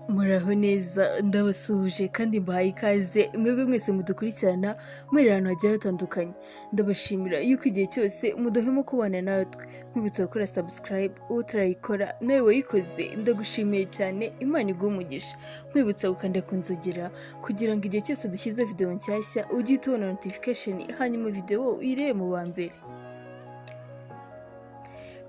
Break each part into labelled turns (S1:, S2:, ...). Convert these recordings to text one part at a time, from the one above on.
S1: Muraho neza, ndabasuhuje kandi mbahaye ikaze mwebwe mwese mudukurikirana muri ahantu hagiye hatandukanye. Ndabashimira yuko igihe cyose mudahwema kubana natwe. Nkwibutsa gukora subscribe, utarayikora nawe wayikoze ndagushimiye cyane, Imana iguhe umugisha. Nkwibutsa gukanda ku nzogera kugira ngo igihe cyose dushyize video nshyashya ujye uhita ubona notification, hanyuma video uyirebe mu ba mbere.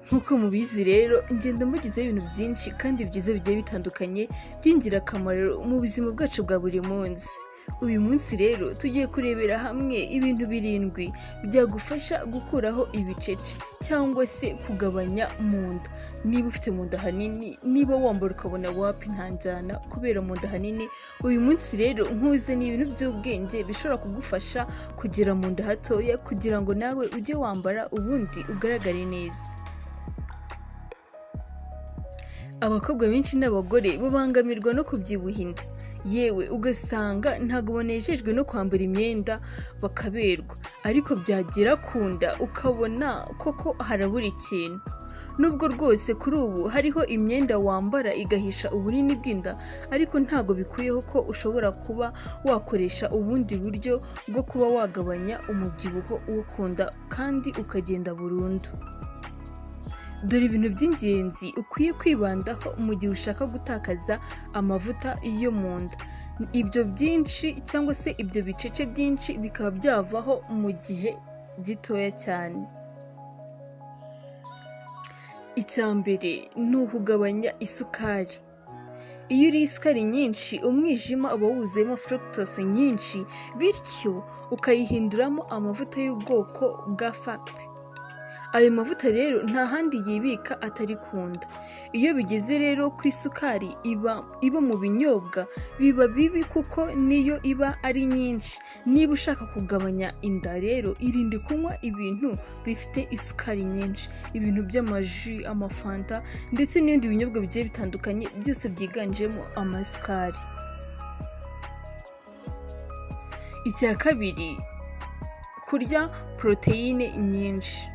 S1: Nk'uko mubizi rero, ngenda mbagezaho ibintu byinshi kandi byiza bigiye bitandukanye by'ingirakamaro mu buzima bwacu bwa buri munsi. Uyu munsi rero tugiye kurebera hamwe ibintu birindwi byagufasha gukuraho ibicece cyangwa se kugabanya mu nda. Niba ufite mu nda hanini, niba wambara ukabona wapi nta njyana kubera mu nda hanini, uyu munsi rero nkuzaniye ibintu by'ubwenge bishobora kugufasha kugira mu nda hatoya kugira ngo nawe ujye wambara ubundi ugaragare neza. Abakobwa benshi n'abagore babangamirwa no kubyibuha inda, yewe ugasanga ntabwo banejejwe no kwambara imyenda bakaberwa, ariko byagera ku nda ukabona koko harabura ikintu. Nubwo rwose kuri ubu hariho imyenda wambara igahisha ubunini bw'inda, ariko ntabwo bikuyeho ko ushobora kuba wakoresha ubundi buryo bwo kuba wagabanya umubyibuho wo ku nda kandi ukagenda burundu. Dore ibintu by'ingenzi ukwiye kwibandaho mu gihe ushaka gutakaza amavuta yo mu nda. Ibyo byinshi cyangwa se ibyo bicece byinshi bikaba byavaho mu gihe gitoya cyane. Icya mbere ni ukugabanya isukari. Iyo uriye isukari nyinshi, umwijima uba wuzuyemo fructose nyinshi, bityo ukayihinduramo amavuta y'ubwoko bwa fat. Ayo mavuta rero nta handi yibika atari ku nda. Iyo bigeze rero ku isukari iba mu binyobwa, biba bibi kuko niyo iba ari nyinshi. Niba ushaka kugabanya inda rero, irinde kunywa ibintu bifite isukari nyinshi, ibintu by'amaji, amafanta ndetse n'ibindi binyobwa bigiye bitandukanye byose byiganjemo amasukari. Icya kabiri, kurya poroteyine nyinshi.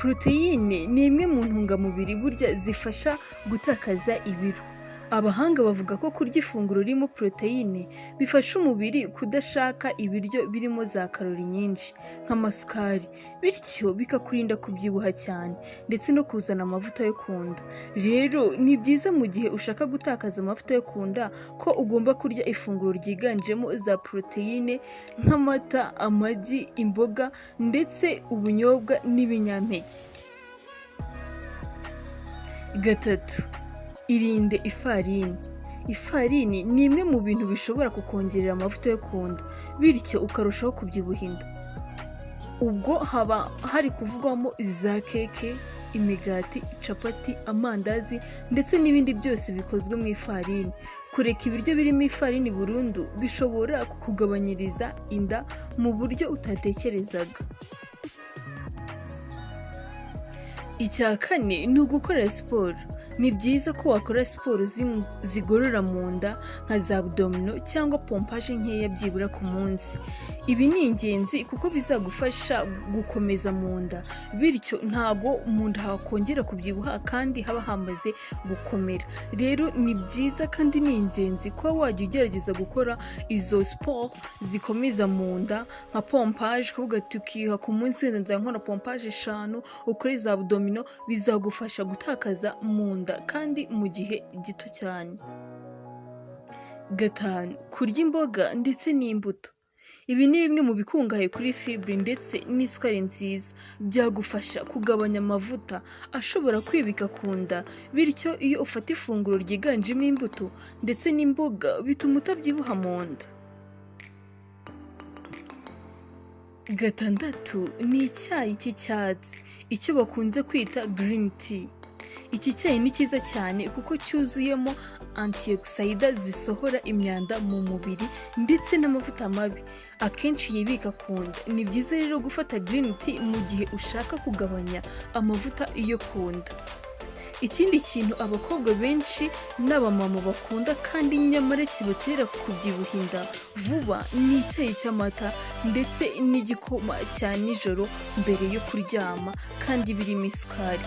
S1: Poroteyine ni imwe mu ntungamubiri burya zifasha gutakaza ibiro. Abahanga bavuga ko kurya ifunguro ririmo poroteyine bifasha umubiri kudashaka ibiryo birimo za karori nyinshi nk'amasukari, bityo bikakurinda kubyibuha cyane ndetse no kuzana amavuta yo ku nda. Rero ni byiza mu gihe ushaka gutakaza amavuta yo ku nda ko ugomba kurya ifunguro ryiganjemo za poroteyine nk'amata, amagi, imboga ndetse ubunyobwa n'ibinyampeke. Gatatu, irinde ifarini. Ifarini ni imwe mu bintu bishobora kukongerera amavuta yo ku nda, bityo ukarushaho kubyibuha inda. Ubwo haba hari kuvugwamo za keke, imigati, capati, amandazi ndetse n'ibindi byose bikozwe mu ifarini. Kureka ibiryo birimo ifarini burundu bishobora kukugabanyiriza inda mu buryo utatekerezaga. Icya kane ni ugukora siporo. Ni byiza ko wakora siporo zigorora mu nda nka za abdomino cyangwa pompage nkeya byibura ku munsi. Ibi ni ingenzi kuko bizagufasha gukomeza mu nda, bityo ntago mu nda hakongera kubyibuha kandi haba hamaze gukomera. Rero ni byiza kandi ni ingenzi kuba wajya ugerageza gukora izo siporo zikomeza mu nda nka pompage, ukavuga ati ukiha ku munsi wenda nzajya nkora pompage 5, ukore za abdomino, bizagufasha gutakaza mu nda kandi mu gihe gito cyane. Gatanu, kurya imboga ndetse n'imbuto. Ibi ni bimwe mu bikungahaye kuri fibre ndetse n'isukari nziza, byagufasha kugabanya amavuta ashobora kwibika ku nda, bityo iyo ufata ifunguro ryiganjemo imbuto ndetse n'imboga bituma utabyibuha mu nda. Gatandatu ni icyayi cy'icyatsi, icyo bakunze kwita green tea. Iki cyayi ni cyiza cyane kuko cyuzuyemo antioxidants zisohora imyanda mu mubiri ndetse n'amavuta mabi akenshi yibika ku nda. Ni byiza rero gufata green tea mu gihe ushaka kugabanya amavuta yo ku nda. Ikindi kintu abakobwa benshi n'abamama bakunda kandi nyamara kibatera kubyibuha inda vuba ni icyayi cy'amata ndetse n'igikoma cya nijoro mbere yo kuryama kandi birimo isukari.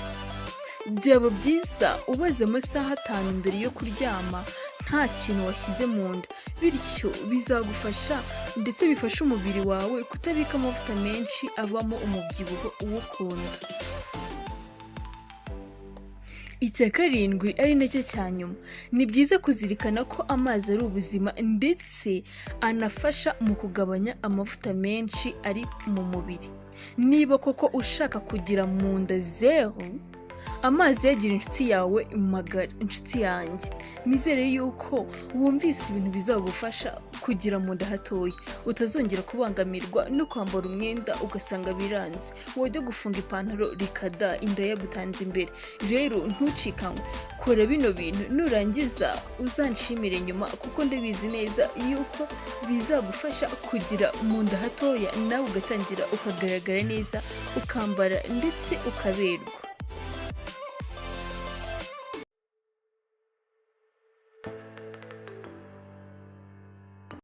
S1: Byaba byiza ubaze amasaha 5 mbere yo kuryama nta nta kintu washyize mu nda. Bityo bizagufasha ndetse bifasha umubiri wawe kutabika amavuta menshi avamo umubyibuho uwukunda. Icya karindwi, ari nacyo cya nyuma, ni byiza kuzirikana ko amazi ari ubuzima ndetse anafasha mu kugabanya amavuta menshi ari mu mubiri. Niba koko ushaka kugira mu nda zeru, amazi yagira inshuti yawe magara. Inshuti yanjye, nizere yuko wumvise ibintu bizagufasha kugira mu nda hatoya, utazongera kubangamirwa no kwambara umwenda ugasanga biranze, wajya gufunga ipantaro rikada, inda yagutanze imbere. Rero ntucikanywe, kora bino bintu, nurangiza uzanshimire nyuma, kuko ndabizi neza yuko bizagufasha kugira mu nda hatoya, nawe ugatangira ukagaragara neza, ukambara ndetse ukaberwa.